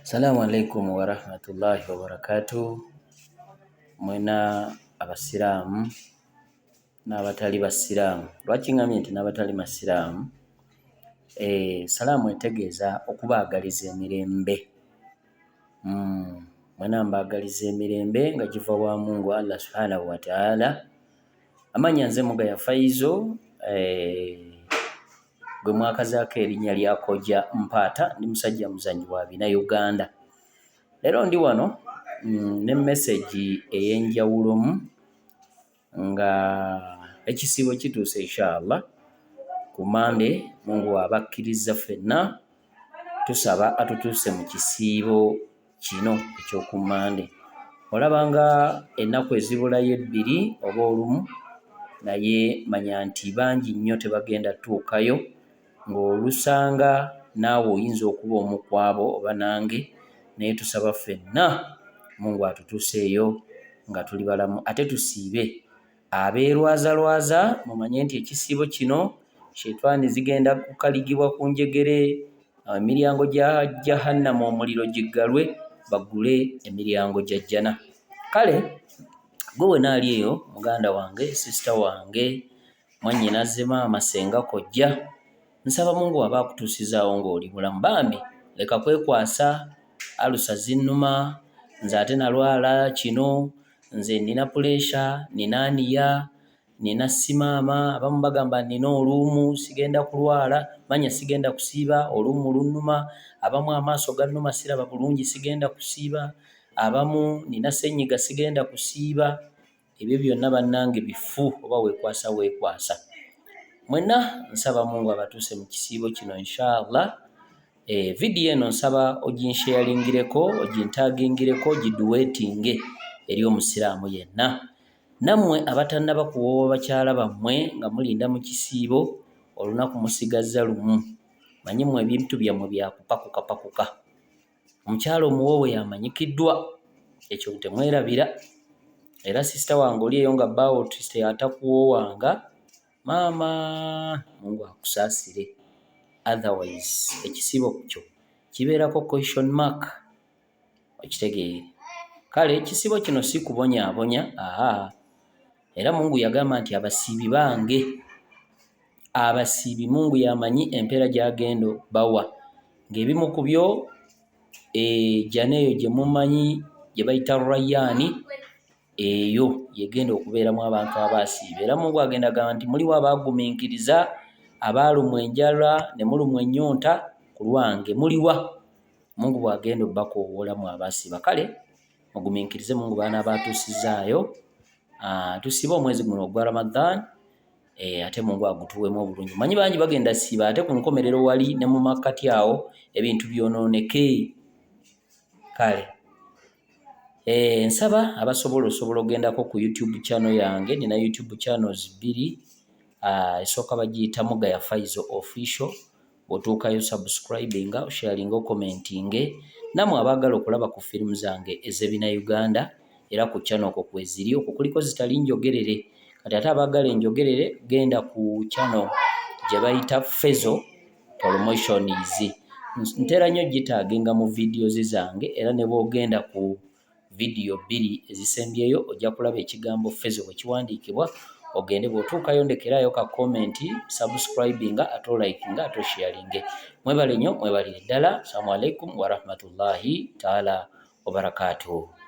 Salaamu alaikum warahmatullahi wabarakatuh. Mwena abasiraamu n'abatali basiraamu. Lwaki ngambye nti n'abatali masiraamu? Eh, salaamu etegeeza okubaagaliza emirembe. Mwena mbaagaliza emirembe nga giva wa Mungu Allah subhanahu wa ta'ala. Amannya nze Mugaya Faizo eh, gwe mwakazaako erinnya lya Koja Mpaata, ndi musajja muzannyi wa bina Uganda. Leero ndi wano ne message ey'enjawulomu nga ekisiibo kituuse inshallah ku Mande, Mungu w'aba akkirizza ffenna tusaba atutuuse mu kisiibo kino eky'oku Mmande. Olaba nga ennaku ezibulayo ebbiri oba olumu naye manya nti bangi nnyo tebagenda tuukayo ng'olusanga naawe oyinza okuba omu ku abo oba nange naye tusaba ffenna Mungu atutuuseeyo nga tuli balamu ate tusiibe. Abeerwazalwaza mumanye nti ekisiibo kino shetwani zigenda kukaligibwa ku njegere, emiryango gya Jahannama omuliro giggalwe baggule emiryango gya Jjana. Kale gwe wena ali eyo muganda wange, sisita wange, mwannyinaze, maama, ssenga, kojja, nsaba Mungu aba akutuusizaawo ng'oli mulamu bambi leka kwekwasa alusa zinnuma nze ate nalwala kino nze nina puleesha nina aniya nina simaama abamu bagamba nina oluumu sigenda kulwala manya sigenda kusiiba oluumu lunnuma abamu amaaso gannuma siraba bulungi sigenda kusiiba abamu nina ssenyiga sigenda kusiiba Ebyo byonna bannange bifu oba wekwasa wekwasa. Mwenna nsaba Mungu abatuuse mu kisiibo kino inshallah. Eh, vidiyo eno nsaba oginsheyaringireko ogintagingireko ogiduwetinge eri omusiraamu yenna. Nammwe abatannaba kuwoowa bakyala bammwe nga mulinda mu kisiibo olunaku musigazza lumu. Manyi mmwe ebintu byammwe byakupakukapakuka. Omukyala omuwoowe y'amanyikiddwa ekyo temwerabira era sisita wange oli eyo nga bbaawo atakuwoowanga maama Mungu akusaasire otherwise ekisiibo kyo kibeerako question mark okitegeere. Kale ekisiibo kino si kubonyaabonya aa era Mungu yagamba nti abasiibi bange Abasiibi Mungu y'amanyi empeera gy'agenda obbawa ng'ebimu ku byo ejjana eyo gye mumanyi gye bayita Rayyaani eyo y'egenda okubeeramu abantu abaasiiba era Mungu agenda agamba nti muliwa abaagumiikiriza abaalumwa enjala ne mulumwa ennyonta ku lwange muliwa Mungu bw'agenda obbakoowoola mwe abaasiiba kale mugumiikirize Mungu b'anaaba atuusizaayo tusiibe omwezi guno ogwa Ramadhan eh, ate Mungu agutuwemu obulungi. Manyi bangi bagenda siba ate ku nkomerero wali ne mu makkati awo ebintu byonooneke. Kale eh, nsaba abasobola osobola ogendako ku YouTube channel yange, nina YouTube channels bbiri. Esooka bagiyita Mugaya Faizo Official bw'otuukayo subscribinga osharinga okomentinge namwe abaagala okulaba ku firimu zange ez'ebinayuganda era ku channel okwo kweziri okwo kuliko zitali njogerere kati ate abaagala enjogerere genda ku channel gye bayita Fezo Promotions ntera nnyo gitaaginga mu videos zange era ne bw'ogenda ku Vidiyo bbiri ezisembyeyo ojja kulaba ekigambo Fezo bwe kiwandiikibwa ogende bw'otuukayo ndekeraayo ka komenti subscribinga ate olikinga ate osharinge. Mwebale nnyo mwebalire ddala. Assalamu alaikum warahmatullahi taala wabarakatuhu.